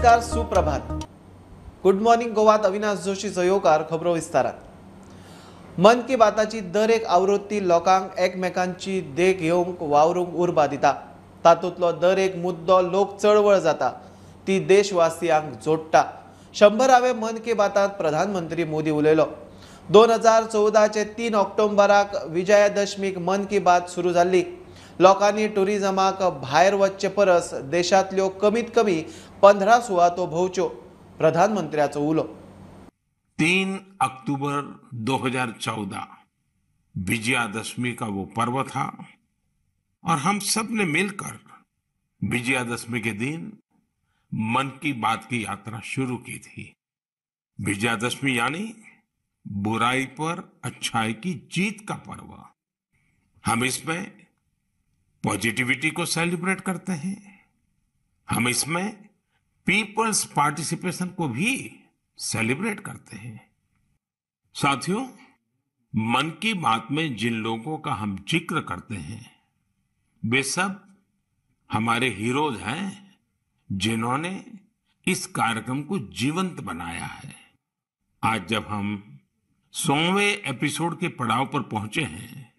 नमस्कार, सुप्रभात. Good morning गोवात Avinash जोशीचो येवकार. खबरो विस्तारात. मन की बाताची दर एक आवृत्ती लोकांक एकमेकांची देख घेवंक वावरूंक उर्बा दिता. तातूंतलो दर एक मुद्दो लोक चळवळ जाता, ती देशवासियांक जोडटा. 100व्या मन की बातात प्रधानमंत्री मोदी उलयलो. 2014 3 ऑक्टोबराक विजयादशमीक मन की बात सुरू जाल्ली. लोकांनी टुरिजमाक भायर वचचे परस देशांतल्यो कमीत कमी 15 सुवातो भोंवच्यो, प्रधानमंत्र्याचो उलो. 3 अक्टूबर 2014 विजयादशमी का वो पर्व था और हम सब ने मिलकर विजयादशमी के दिन मन की बात की यात्रा शुरू की थी। विजयादशमी यानी बुराई पर अच्छाई की जीत का पर्व। हम इसमें पॉजिटिविटी को सेलिब्रेट करते हैं, हम इसमें पीपल्स पार्टिसिपेशन को भी सेलिब्रेट करते हैं। साथियों, मन की बात में जिन लोगों का हम जिक्र करते हैं वे सब हमारे हीरोज हैं, जिन्होंने इस कार्यक्रम को जीवंत बनाया है। आज जब हम 100वें एपिसोड के पड़ाव पर पहुंचे हैं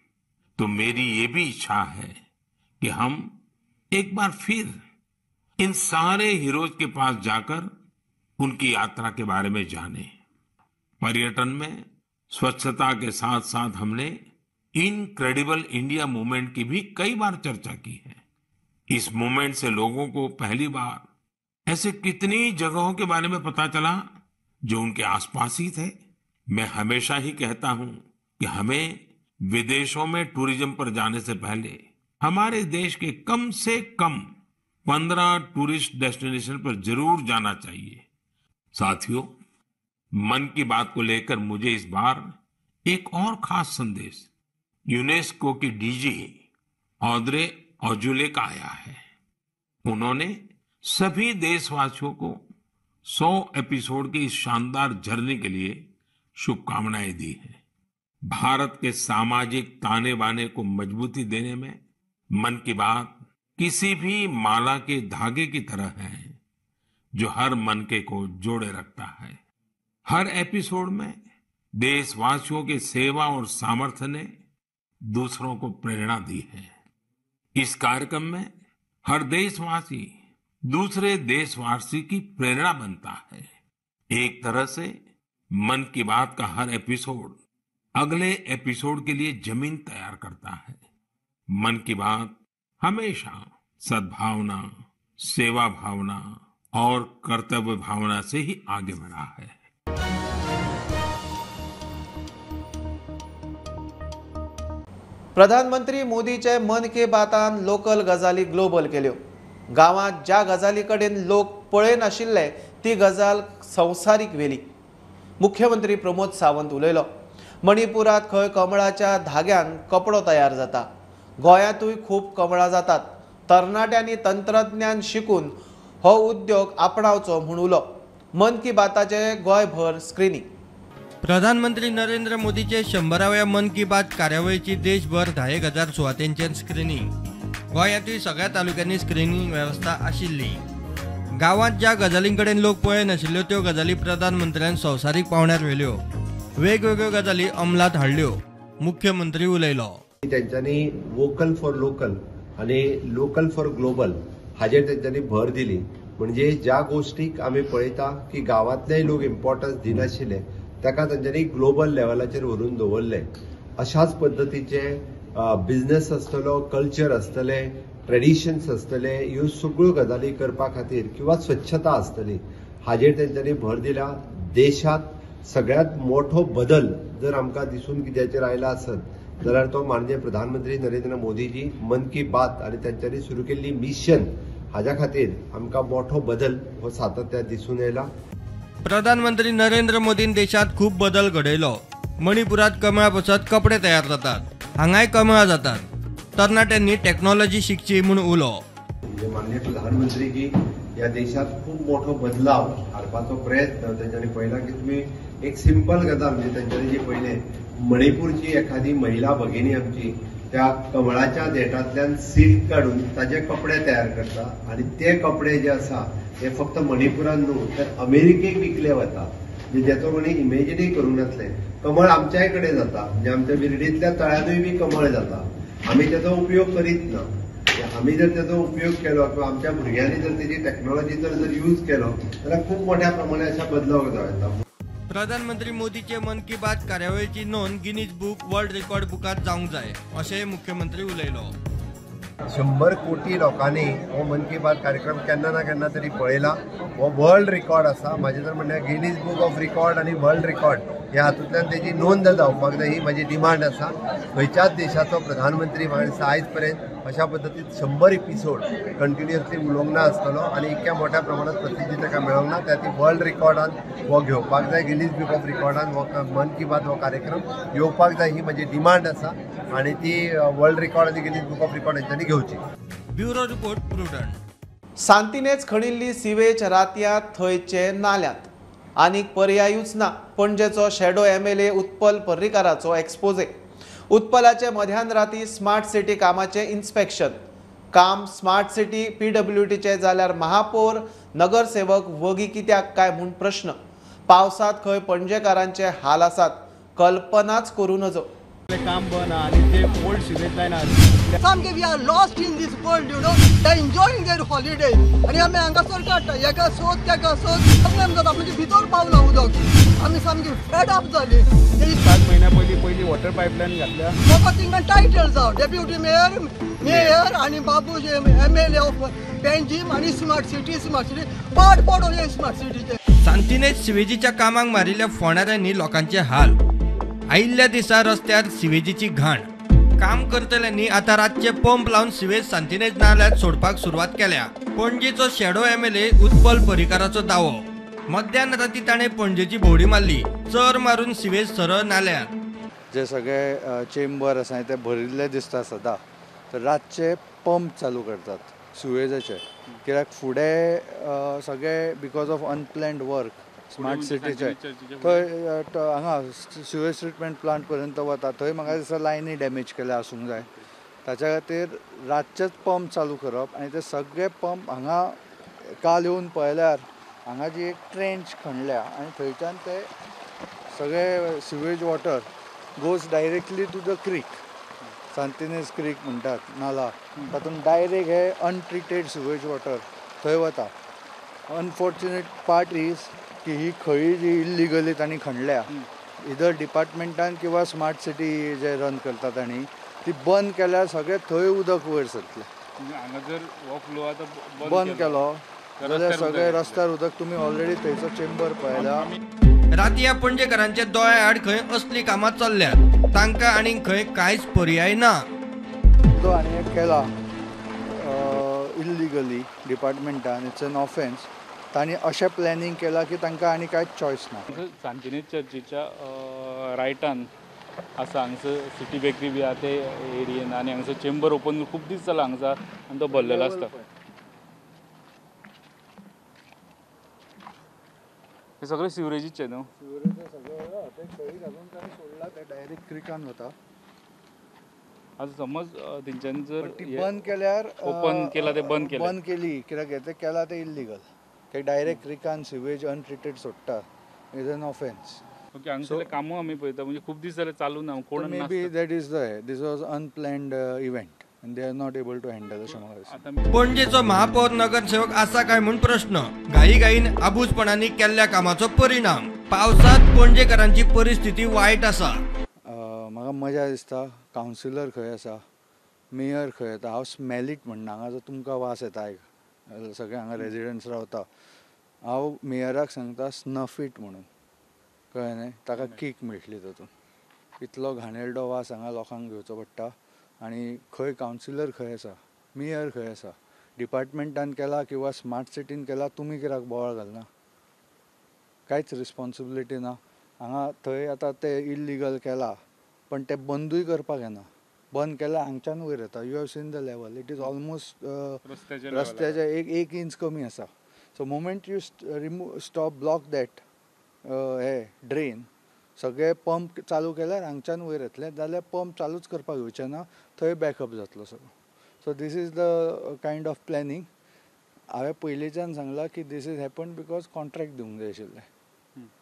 तो मेरी ये भी इच्छा है कि हम एक बार फिर इन सारे हीरोज के पास जाकर उनकी यात्रा के बारे में जानें। पर्यटन में स्वच्छता के साथ साथ हमने इनक्रेडिबल इंडिया मूवमेंट की भी कई बार चर्चा की है। इस मूवमेंट से लोगों को पहली बार ऐसे कितनी जगहों के बारे में पता चला जो उनके आसपास ही थे। मैं हमेशा ही कहता हूं कि हमें विदेशों में टूरिज्म पर जाने से पहले हमारे देश के कम से कम 15 टूरिस्ट डेस्टिनेशन पर जरूर जाना चाहिए। साथियों, मन की बात को लेकर मुझे इस बार एक और खास संदेश यूनेस्को की डीजी ऑद्रे ऑजुले का आया है। उन्होंने सभी देशवासियों को 100 एपिसोड की इस शानदार जर्नी के लिए शुभकामनाएं दी हैं। भारत के सामाजिक ताने बाने को मजबूती देने में मन की बात किसी भी माला के धागे की तरह है जो हर मनके को जोड़े रखता है। हर एपिसोड में देशवासियों के सेवा और सामर्थ्य ने दूसरों को प्रेरणा दी है। इस कार्यक्रम में हर देशवासी दूसरे देशवासी की प्रेरणा बनता है। एक तरह से मन की बात का हर एपिसोड अगले एपिसोड के लिए जमीन तैयार करता है। मन की बात हमेशा सद्भावना, सेवा भावना और कर्तव्य भावना से ही आगे बढ़ा है। प्रधानमंत्री मोदीचे मन की बातान लोकल गजाली ग्लोबल केल्यो. गांवांत ज्या गजाली कडेन लोक पळयनाशिल्ले ती गजाल संवसारीक व्हेली. मुख्यमंत्री प्रमोद सावंत उलयलो. मणिपुरात खंय कमळाच्या धाग्यान कपडो तयार जाता, गोंयांतूय खूब कमळां जातात. तरणाट्यांनी तंत्रज्ञान शिकून हो उद्योग आपणावचो म्हूण उलो. मन की बाताचे गोंयभर स्क्रिनींग. प्रधानमंत्री नरेंद्र मोदीचे 100व्या मन की बात कार्यावळीची देशभर 10,000 सुवातेंचेर स्क्रिनींग. गोंयांतूय सगळ्या तालुक्यांनी स्क्रिनींग वेवस्था आशिल्ली. गांवांत ज्या गजालीं कडेन लोक पळयनाशिल्ल्यो त्यो गजाली प्रधानमंत्र्यान संवसारीक पावंड्यार व्हेल्यो. वेगवेगळ्यो गजाली अंमलात हाडल्यो. मुख्यमंत्री उलयलो. तेंच्यांनी वोकल फॉर लोकल आनी लोकल फॉर ग्लोबल हाजेर तेंच्यांनी भर दिली. म्हणजे ज्या गोष्टीक आमी पळयता की गांवांतलेय लोक इम्पॉर्टन्स दिनाशिल्ले ताका तेंच्यांनी ग्लोबल लेवलाचेर व्हरून दवरले. अशाच पद्दतीचे बिझनेस आसतलो, कल्चर आसतले, ट्रेडिशन्स आसतले, ह्यो सगळ्यो गजाली करपा खातीर किंवा स्वच्छता आसतली हाजेर तेंच्यांनी भर दिला. देशांत सगळ्यांत मोठो बदल जर आमकां दिसून कित्याचेर आयला आसत जाल्यार तो माननीय प्रधानमंत्री नरेंद्र मोदीजी मन की बात आनी तेंच्यांनी सुरू केल्ली मिशन हाज्या खातीर आमकां मोठो बदल हो सातत्यात दिसून येयला. प्रधानमंत्री नरेंद्र मोदीन देशांत खूब बदल घडयलो. मणिपुरात कमळा पसत कपडे तयार जातात, हांगाय कमळां जातात. तरणाट्यांनी टॅक्नॉलॉजी शिकची म्हूण उलो. माननीय प्रधानमंत्री ह्या देशांत खूब मोठो बदलाव हाडपाचो प्रयत्न तेंच्यांनी पळयला की तुमी एक सिंपल गजाल म्हणजे तेंच्यांनी जी पळयलें मणिपूरची एखादी महिला भगिनी आमची त्या कमळाच्या देठांतल्यान सिल्क काडून ताजे कपडे तयार करता आनी ते कपडे जे आसा हे फक्त मणिपुरान न्हू तर अमेरिकेक विकले वता, जेचो कोणी इमेजिनूय करूंक नासलें. कमळ आमच्याय कडेन जाता, म्हणजे आमच्या विर्डींतल्या तळ्यानूय बी कमळ जाता, आमी तेचो उपयोग करीत ना. आमी जर तेचो उपयोग केलो किंवा आमच्या भुरग्यांनी जर तेजी टॅक्नॉलॉजी जर यूज केलो जाल्यार खूब मोठ्या प्रमाणात अशा बदलाव जावं येता. प्रधानमंत्री मोदीचे मन की बात कार्यावळीची नोंद गिनीज बुक वर्ल्ड रेकॉर्ड बुकात जावंक जाय अशें मुख्यमंत्री उलयलो. 100 कोटी लोकांनी हो मन की बात कार्यक्रम केन्ना ना केन्ना तरी पळयला. हो वर्ल्ड रेकॉर्ड आसा. म्हाजें तर म्हणल्यार गिनीज बुक ऑफ रेकॉर्ड आनी वर्ल्ड रेकॉर्ड ह्या हातूंतल्यान तेजी नोंद जावपाक जाय ही म्हाजी डिमांड आसा. खंयच्याच देशाचो प्रधानमंत्री म्हाका दिसता आयज पर्यंत अशा पद्दतीन 100 एपिसोड कंटिन्युअसली उलोवंक ना आसतलो आनी इतक्या मोठ्या प्रमाणात प्रसिद्धी ताका मेळोंक ना. त्या ती वर्ल्ड रेकॉर्डान हो घेवपाक जाय, गिनीज बुक ऑफ रेकॉर्डान हो मन की बात हो कार्यक्रम येवपाक जाय ही म्हाजी डिमांड आसा आनी ती वर्ल्ड रेकॉर्ड आनी गिनीज बुक ऑफ रेकॉर्ड हेंच्यांनी घेवची. Bureau report, Prudent. सांतिनेज खणिल्ली सिवेज रातयांत थंयचे नाल्यांत आनीक पर्यायूच ना. पणजेचो शॅडो MLA Utpal पर्रीकाराचो एक्सपोजे. उत्पलाचे मध्यान राती स्मार्ट सिटी कामाचें इन्स्पेक्शन. काम स्मार्ट सिटी PWDचे जाल्यार महापौर नगरसेवक वगी कित्याक काय म्हूण प्रश्न. पावसांत खंय पणजेकारांचे हाल आसात कल्पनाच करूं नजो. काम बंद आनी ते ओल्ड सिवेज लायन सामके we are lost in this world, you know, they enjoying their holiday आनी आमी हांगासर काडटा, हेका सोद तेका सोद, प्रॉब्लेम जाता. म्हणजे भितर पावला उदक, आमी सामकी फेड अप जाली. 7 म्हयन्या पयलीं पयली वॉटर पायपलायन घातल्या. फकत तिंका टायटल जावं डेप्युटी मेयर, मेयर आनी बाबू जे MLA of Panjim आनी स्मार्ट सिटी, स्मार्ट सिटी पाड पडो हे स्मार्ट सिटीचे. सांतिनेज सिवेजीच्या कामाक मारिल्ल्या फोंडाऱ्यांनी लोकांचे हाल. आयिल्ल्या दिसा रस्त्यार सिवेजीची घाण. काम करतल्यांनी आतां रातचे पंप लावन सिवेज सांतिनेज नाल्यात सोडपाक सुरवात केल्या. पणजेचो शॅडो MLA Utpal पर्रीकाराचो दावो. मध्यान राती ताणें पणजेची भोंवडी मारली, चर मारून सिवेज सरळ नाल्यार. जे सगळे चेंबर आसा ते भरिल्ले दिसता सदां, तर रातचे पंप चालू करतात सिवेजाचे, कित्याक फुडें सगळे because of unplanned work smart सिटीचे थंय हांगा सिवेज ट्रिटमेंट प्लांट पर्यंत वता, थंय म्हाका दिसता लायनी डॅमेज केल्या आसूंक जाय. ताच्या खातीर रातचेच पंप चालू करप आनी ते सगळे पंप हांगा काल येवन पळयल्यार हांगा जी एक ट्रेंच खणल्या आनी थंयच्यान ते सगळे sewage water goes directly to the creek, Santinez creek म्हणटात नाला, तातूंत डायरेक्ट हे अनट्रिटेड सिवेज वॉटर थंय वता. अनफॉर्च्युनेट पार्ट is की ही खळी जी इल्लिगली तांणी खणल्या इधर डिपार्टमेंटान किंवा स्मार्ट सिटी जे रन करता तांणी ती बंद केल्यार सगळें थंय उदक वयर सरतलें. हांगा जर हो फ्लो आतां बंद केलो जाल्यार सगळें रस्त्यार उदक, तुमी ऑलरेडी थंयचो चेंबर पळयला. रातया पणजेकारांच्या दोळ्या आड खंय असली कामां चल्ल्यात, तांकां आनीक खंय कांयच पर्याय ना. तो आनी एक केला इल्लिगली डिपार्टमेंटान, it's an offence. तांणी अशें प्लॅनिंग केलां की तांकां आनी कांयच चॉयस ना. सांतिनेज चर्चीच्या रायटान आसा हांगसर सिटी बेकरी बी आहा ते एरियेन, आनी हांगसर चेंबर ओपन खूब दीस जाला हांगसर आनी तो भरलेलो आसता. हे सगळे सिवरेजीचे न्हू, सिवरेज सगळे ते खळी घालून तांणी सोडला, ते डायरेक्ट क्रिकान वता. आतां समज तेंच्यांनी जर बंद केल्यार, ओपन केला ते बंद केलें, बंद केली कित्याक ते केला ते इल्लिगल, ते डायरेक्ट क्रिकान सिवेज अनट्रिटेड सोडटा, is an offence. Okay, हांगसरले कामां आमी पळयता म्हणजे खूब दीस जाले चालू ना, कोण maybe that is the this was unplanned event and they are not able to handle अशें म्हाका दिसता. पणजेचो महापौर नगरसेवक आसा काय म्हूण प्रश्न. घाईघाईन आबूजपणांनी केल्ल्या कामाचो परिणाम. पावसांत पणजेकारांची परिस्थिती वायट आसा. म्हाका मजा दिसता कावन्सिलर खंय आसा, मेयर खंय येता, हांव स्मेल it म्हणना, हांगा जर तुमकां वास येता सगळे हांगा रेजिडंट्स रावता, हांव मेयराक सांगता स्नफ it म्हणून, कळ्ळें न्ही, ताका कीक मेळटली तातूंत. इतलो घाणेरडो वास हांगा लोकांक घेवचो पडटा. आनी खंय कावन्सिलर खंय आसा, मेयर खंय आसा, डिपार्टमेंटान केला किंवा स्मार्ट सिटीन केला, तुमी कित्याक बोवाळ घालना, कांयच रिस्पॉन्सिबिलिटी ना. हांगा थंय आतां ते इल्लिगल केला पण ते बंदूय करपाक येना, बंद केल्यार हांगच्यान वयर येता. You have seen the level, it is almost रस्त्याच्या एक इंच कमी आसा. So moment you remove stop block that hey drain, सगळे पंप चालू केल्यार हांगच्यान वयर येतले, जाल्यार पंप चालूच करपाक येवचें ना, थंय बॅकअप जातलो सगळो. So this is the kind of planning. हांवें पयलींच्यान सांगलां की this is happen because contract दिवंक जाय आशिल्लें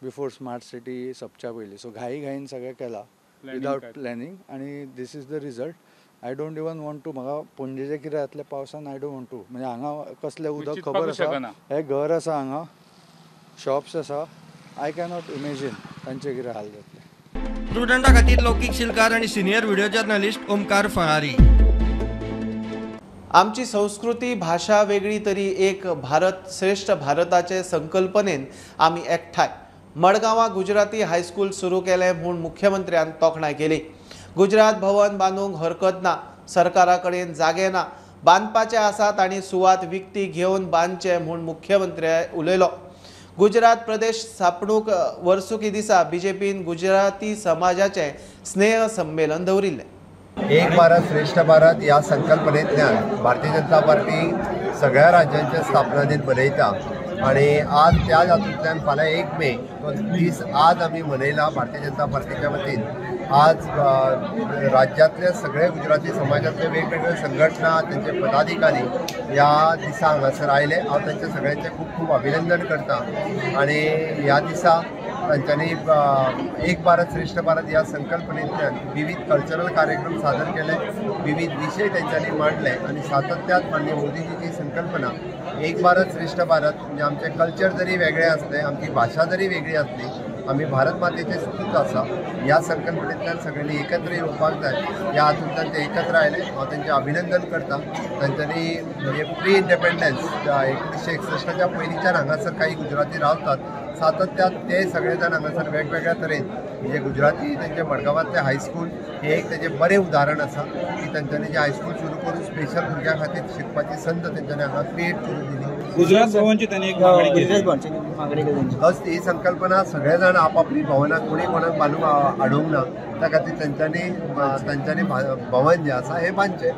बिफोर स्मार्ट सिटी सोंपच्या पयलीं. सो घाई घाईन सगळें केलां विदावट प्लॅनिंग आनी this is the result. I don't even want to, म्हाका पणजेचें कितें जातलें पावसान I don't want to, म्हणजे हांगा कसलें उदक खबर आसा, हें घर आसा, हांगा शॉप्स आसा, I cannot imagine तांचे कितें हाल जातले. स्टुडंटा खातीर लौकीक शिलकार आनी सिनियर व्हिडिओ जर्नलिस्ट ओमकार फळारी. आमची संस्कृती भाशा वेगळी तरी एक भारत श्रेष्ठ भारताचे संकल्पनेन आमी एकठांय. मडगांवां गुजराती हायस्कूल सुरू केलें म्हूण मुख्यमंत्र्यान तोखणाय केली. गुजरात भवन बांदूंक हरकत ना, सरकारा कडेन जागे ना, बांदपाचे आसात आनी सुवात विकती घेवन बांदचे म्हूण मुख्यमंत्री उलयलो. गुजरात प्रदेश स्थापणूक वर्सुकी दिसा बीजेपीन गुजराती समाजाचें स्नेह संमेलन दवरिल्लें. एक भारत श्रेष्ठ भारत ह्या संकल्पनेंतल्यान भारतीय जनता पार्टी सगळ्या राज्यांचे स्थापना दिन मनयता आनी आज त्या हातूंतल्यान फाल्यां 1 मे तो दीस आज आमी मनयला. भारतीय जनता पार्टीच्या वतीन आज राज्यांतले सगळे गुजराती समाजातले वेगवेगळे संघटना त्यांचे पदाधिकारी ह्या दिसा हांगासर आयले. हांव तांचे सगळ्यांचे खूब खूब अभिनंदन करता आनी ह्या दिसा तांच्यांनी एक भारत श्रेष्ठ भारत ह्या संकल्पनेंतल्यान विविध कल्चरल कार्यक्रम सादर केले, विविध विशय तांच्यांनी मांडले आनी सातत्यात माननीय मोदीजीची संकल्पना एक भारत श्रेष्ठ भारत म्हणजे आमचें कल्चर जरी वेगळें आसलें, आमची भाशा जरी वेगळी आसली, आमी भारत मातेचे सुपूत आसा ह्या संकल्पनेंतल्यान सगळ्यांनी एकत्र येवपाक जाय. ह्या हातूंतल्यान ते एकत्र आयले. हांव तांचें अभिनंदन करता. तांच्यांनी म्हणजे प्री इंडिपेंडन्स 1961च्या पयलींच्यान हांगासर काही गुजराती रावतात, सातत्यात ते सगळे जाण हांगासर वेगवेगळ्या तरेन म्हणजे गुजराती तांचे मडगांवांतलें हायस्कूल हें एक ताजें बरें उदाहरण आसा की तांच्यांनी जें हायस्कूल सुरू करून स्पेशल भुरग्यां खातीर शिकपाची संद तांच्यांनी हांगा क्रिएट करून दिली. गुजरात भवनची तांणी एक मागणी केली. बस ही संकल्पना सगळे जाण आपापली भवनां कोणी कोणाक बांदूंक हाडूंक ना, त्या खातीर तांच्यांनी भवन जें आसा हें बांदचें.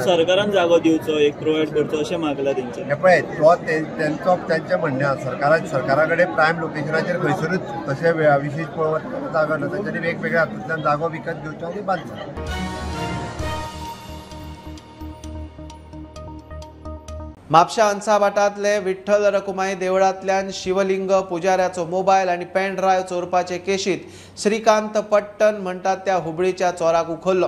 सरकारान जागो दिवचो, एक प्रोवायड करचो अशें मागलां तेंचें. हें पळय तो तेंचो तांचें म्हणणें आसा. सरकारा कडेन प्रायम लोकेशनाचेर खंयसरूच तशें विशेश पळोवप जागो ना, तांच्यांनी वेगवेगळ्या हातूंतल्यान जागो विकत घेवचो आनी बांदचो. म्हापशा अन्साभाटांतले विठ्ठल रखुमाई देवळांतल्यान शिवलिंग पुजाऱ्याचो मोबायल आनी पेन ड्रायव्ह चोरपाचे केशीत श्रीकांत पट्टन म्हणटात त्या हुबळीच्या चोराक उखल्लो.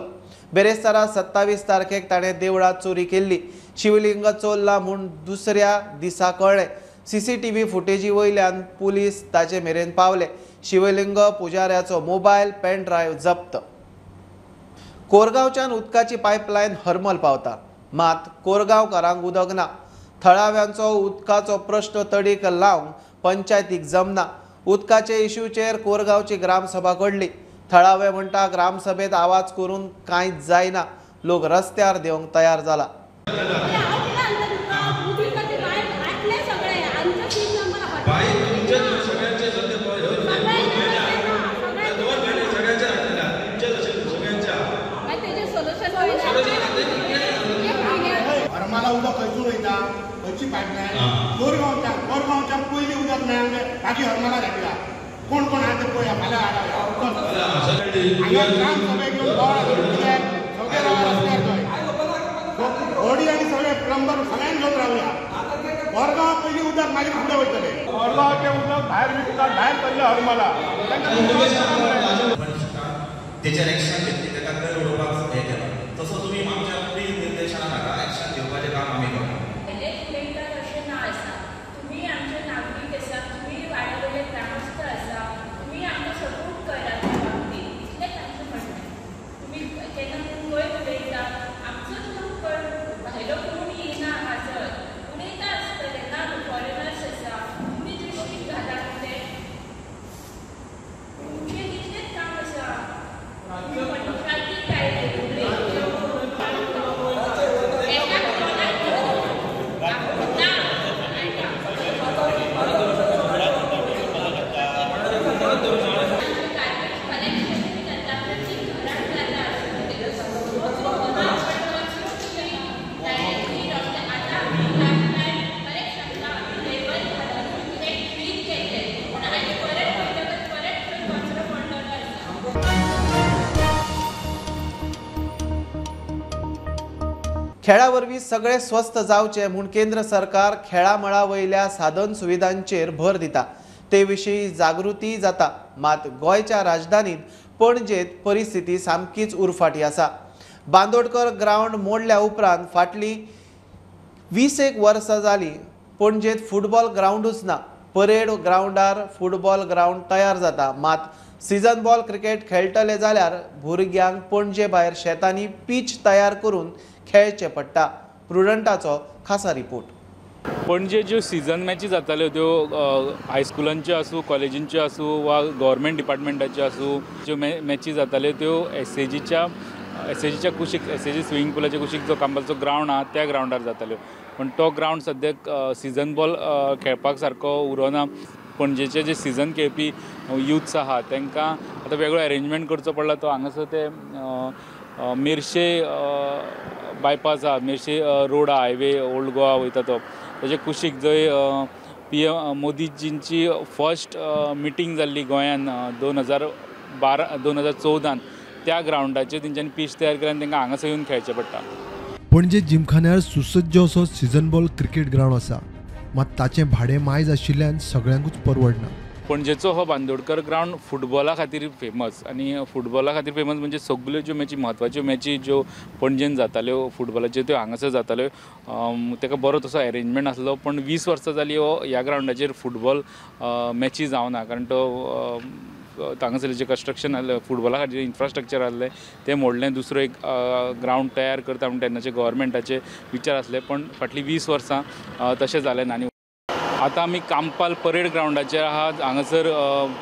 बेरेस्तारा 27 तारखेक ताणें देवळांत चोरी केल्ली. शिवलिंग चोरला म्हूण दुसऱ्या दिसा कळ्ळें. सीसीटीव्ही फुटेजी वयल्यान पुलीस ताचे मेरेन पावले. शिवलिंग पुजाऱ्याचो मोबायल पेन ड्रायव्ह जप्त. कोरगांवच्यान उदकाची पायपलायन हरमल पावता, मात कोरगांवकारांक उदक ना. थळाव्यांचो उदकाचो प्रश्न तडीक लावंक पंचायतीक जमना. उदकाचे इश्यूचेर कोरगांवची ग्रामसभा घडली. थळावे म्हणटा ग्रामसभेत आवाज करून कांयच जायना, लोक रस्त्यार देवंक तयार जाला. हरमला उदक खंयसून वयता, खंयची पायपलायन कोरगांवच्यान, कोरगांवच्यान पयलीं उदक मेळ्ळें, बाकी हरमला घातला. कोण कोण आहा ते पळया, फाल्यां हांगा ग्रामसभेक येवन बोवाळ करून कित्याक सगळे रावा रस्त्यार थंय होडी आनी सगळे प्लंबर सगळ्यांक घेवन रावया. कोरगांव पयलीं उदक, मागीर फुडें वयतले. कोरगांवचें उदक भायर विकतात, भायर सरलें हरमला. तेचेर एक्शन घेतली, ताका थंय उडोवपाक हें केलां. तसो तुमी आमच्या प्लीज निर्देशनां नाका, एक्शन घेवपाचें काम आमी करता. उलयतात अशें ना आसा, तुमी आमचे नागरीक आसा, तुमी वाड्या वयले ग्रामस्थ आसा, तुमी आमकां सपोर्ट करात त्या बाबतींत, इतलेंच आमचें म्हणणें. तुमी केन्ना मुंबय उलयता, आमचोच लोक भायलो कोण येना हांगासर, उलयता आसतले ना, फॉरेनर्स आसा, तुमी दृश्टीक घालात ते, तुमचें तितलेंच काम आसा. तुमी पंचायतीक काय खेळा वरवीं सगळे स्वस्थ जावचे म्हूण केंद्र सरकार खेळा मळा वयल्या साधन सुविधांचेर भर दिता, ते विशीं जागृती जाता। मात गोंयच्या राजधानीत पणजेत परिस्थिती सामकीच उरफाटी आसा। बांदोडकर ग्रावंड मोडल्या उपरांत फाटली 20 वर्सां जाली पणजेत फुटबॉल ग्रावंडूच ना। परेड ग्रावंडार फुटबॉल ग्रावंड तयार जाता, मात सीजन बॉल क्रिकेट खेळटले जाल्यार भुरग्यांक पणजे भायर शेतांनी पीच तयार करून खेळचें पडटा। प्रुडंटाचो खासा रिपोर्ट। पणजे ज्यो सिजन मॅची जाताल्यो त्यो हायस्कुलांच्यो आसूं, कॉलेजींच्यो आसूं वा गव्हर्मेंट डिपार्टमेंटाच्यो आसूं, ज्यो मॅची जाताल्यो त्यो एसएजीच्या कुशीक, एसएजी स्विमींग पुलाच्या कुशीक जो कांबालचो ग्रावंड आहा त्या ग्रावंडार जाताल्यो। पण तो ग्रावंड सद्याक सिजन बॉल खेळपाक सारको उरोना। पणजेचे जे सिजन खेळपी युथ्स आहा तांकां आतां वेगळो अरेंजमेंट करचो पडला। तो हांगासर ते मेरशे बायपास आहा, मेरशे रोड आहा, हायवे ओल्ड गोवा वयता तो, ताजे कुशीक जंय पीएम मोदीजींची फर्स्ट मिटींग जाल्ली गोंयान 2012 2014 त्या ग्रावंडाचेर तेंच्यांनी पीच तयार केली आनी तांकां हांगासर येवन खेळचें पडटा। पणजे जिमखान्यार सुसज्ज असो सीजन बॉल क्रिकेट ग्रावंड आसा, मात ताचें भाडें मायज आशिल्ल्यान सगळ्यांकूच परवडना। पणजेचो हो बांदोडकर ग्रावंड फुटबॉला खातीर फेमस, आनी फुटबॉला खातीर फेमस म्हणजे सगल्यो ज्यो मॅची, म्हत्वाच्यो मॅची ज्यो पणजेन जाताल्यो फुटबॉलाच्यो त्यो हांगासर जाताल्यो। ताका बरो तसो अरेंजमेंट आसलो, पण 20 वर्सां जाली हो ह्या ग्रावंडाचेर फुटबॉल मॅची जावना, कारण तो हांगासर जें कन्स्ट्रक्शन आहलें फुटबॉला खातीर इन्फ्रास्ट्रक्चर आहलें तें मोडलें। दुसरो एक ग्रावंड तयार करता म्हण तेन्नाचे गव्हर्मेंटाचे विचार आसले, पण फाटलीं 20 वर्सां तशें जालें ना। आनी आतां आमी कांपाल परेड ग्रावंडाचेर आहा। हांगासर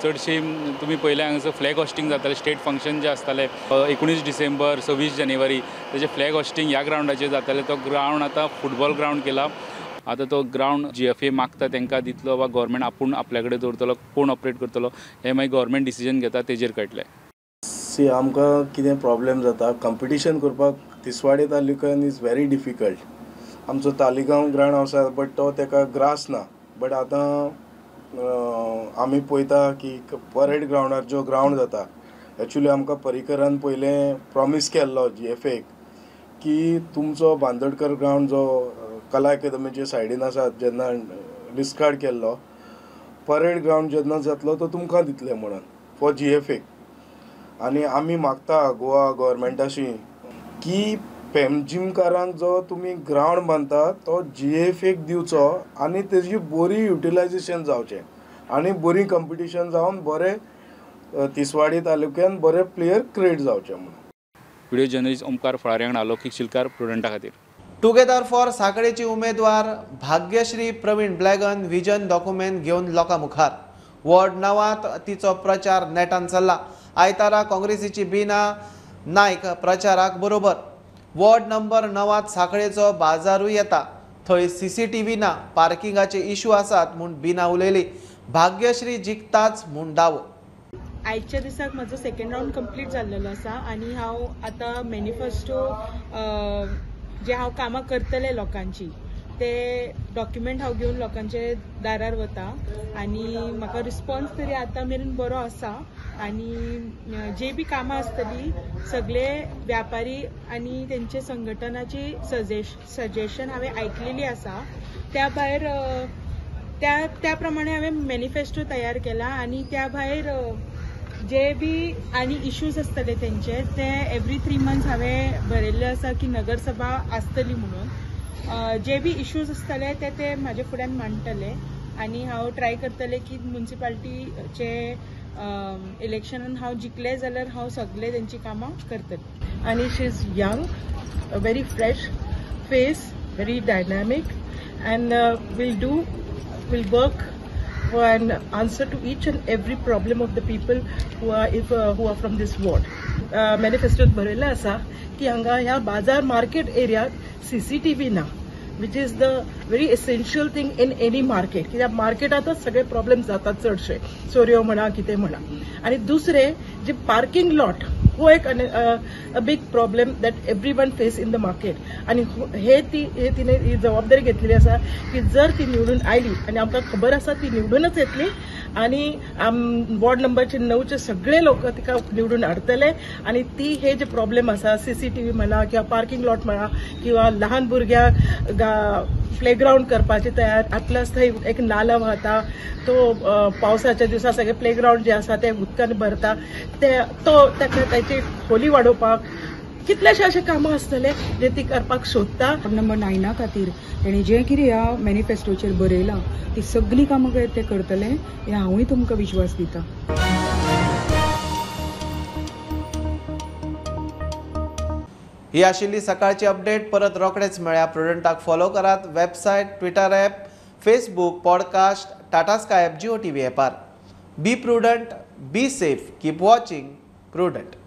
चडशी तुमी पळयलें हांगासर फ्लॅग होस्टिंग जातालें, स्टेट फंक्शन जें आसतालें 19 डिसेंबर 26 जानेवारी तेजें फ्लॅग होस्टिंग ह्या ग्रावंडाचेर जातालें। तो ग्रावंड आतां फुटबॉल ग्रावंड केला। आतां तो ग्रावंड जीएफए मागता तांकां दितलो वा गव्हर्मेंट आपूण आपल्या कडेन दवरतलो, कोण ऑपरेट करतलो हें मागीर गव्हर्मेंट डिसिजन घेता तेजेर कळटलें। सी आमकां कितें प्रॉब्लेम जाता कंपिटिशन करपाक तिसवाडी तालुक्यान is very difficult. आमचो तालिगांव ग्रावंड आसा बट तो ताका ग्रास ना, बट आतां आमी पळयता की परेड ग्रावंडार जो ग्रावंड जाता एक्चुअली आमकां परिकरान पयलें प्रॉमीस केल्लो जीएफएक की तुमचो बांदोडकर ग्रावंड जो कला अकादमीचे सायडीन आसा जेन्ना डिस्कार्ड केल्लो परेड ग्रावंड जेन्ना जातलो तो तुमकां दितले म्हणून फॉर जीएफएक। आनी आमी मागता गोवा गव्हर्मेंटाशी की पेमजिमकारांक जो तुमी ग्रावंड बांदता तो जीएफएक दिवचो आनी तेजी बरी युटिलायजेशन जावचें आनी बरी कंपिटिशन जावन बरे तिसवाडी तालुक्यान बरे प्लेयर क्रिएट जावचे म्हणून। व्हिडिओ जर्नलिस्ट ओमकार फळारी वांगडा अलौकीक शिलकार, प्रुडंटा खातीर। टुगेदर फॉर साखळेची उमेदवार भाग्यश्री प्रवीण ब्लॅगन विजन डॉक्युमेंट घेवन लोकां मुखार। वॉर्ड 9 तिचो प्रचार नेटान चल्ला। आयतारा काँग्रेसीची बीना नायक प्रचाराक बरोबर। वॉर्ड नंबर 9 साखळेचो बाजारूय येता, थंय सीसीटीव्ही ना, पार्किंगाचे इश्यू आसात म्हूण बीना उलयली। भाग्यश्री जिखताच म्हूण दावो। आयच्या दिसाक म्हजो सेकंड रावंड कंप्लीट जाल्लेलो आसा आनी हांव आतां मॅनिफेस्टो जे हांव कामां करतलें लोकांची ते डॉक्युमेंट हांव घेवन लोकांचे दारार वता आनी म्हाका रिस्पॉन्स तरी आतां मेरेन बरो आसा आनी जे बी कामां आसतली सगळे व्यापारी आनी तेंचे संघटनाची सजेशन हांवें आयकलेली आसा। त्या भायर त्या प्रमाणे हांवें मॅनिफेस्टो तयार केला आनी त्या भायर जे बी आनी इश्यूज आसतले तेंचे ते एवरी 3 मंथ्स हांवें बरयल्ले आसा की नगरसभा आसतली म्हणून जे बी इश्यूज आसतले ते ते म्हाजे फुड्यान मांडटले आनी हांव ट्राय करतले की म्युनिसिपालिटीचे इलेक्शनान हांव जिखले जाल्यार हांव सगळे तेंची कामां करतले। आनी she is young, a very fresh face, very dynamic and will work for an answer to each and every problem of the people who are from this ward. Manifesto बरयल्लें आसा की हांगा ह्या बाजार मार्केट एरियात सीसीटीव्ही ना, which is the very essential thing in any market. कित्याक मार्केटांतच सगळे प्रॉब्लेम जातात चडशे, चोरयो म्हणा कितें म्हणा। आनी दुसरें जे पार्किंग लॉट हो एक a big problem that everyone face in the market. आनी हे तिने ही जबाबदारी घेतलेली आसा की जर ती निवडून आयली आनी आमकां खबर आसा ती निवडूनच येतली आनी वॉर्ड नंबरचे 9चे सगळे लोक तिका निवडून हाडटले आनी ती हे जे प्रॉब्लेम आसा CCTV म्हणा किंवा पार्किंग लॉट म्हणा किंवा लहान भुरग्यांक प्लेग्रावंड करपाचे तयार आतलास थंय एक नाला वाहता तो पावसाच्या दिवसा सगळे प्लेग्रावंड जे आसा ते उदकान भरता ते तो ताका ताची खोली वाडोवपाक कितलेशे अशे कामां आसतले जे ती करपाक सोदता. नंबर 9 खातीर तेणी जें कितें ह्या मॅनिफेस्टोचेर बरयलां ती सगळीं कामां ते करतले हें हांवूय तुमकां विश्वास दिता. ही आशिल्ली सकाळची अपडेट. परत रोखडेच मेळ्या. प्रुडंटाक फॉलो करात website, Twitter app, Facebook, podcast, Tata Sky app, Jio TV ॲपार. Be prudent, be safe, keep watching Prudent.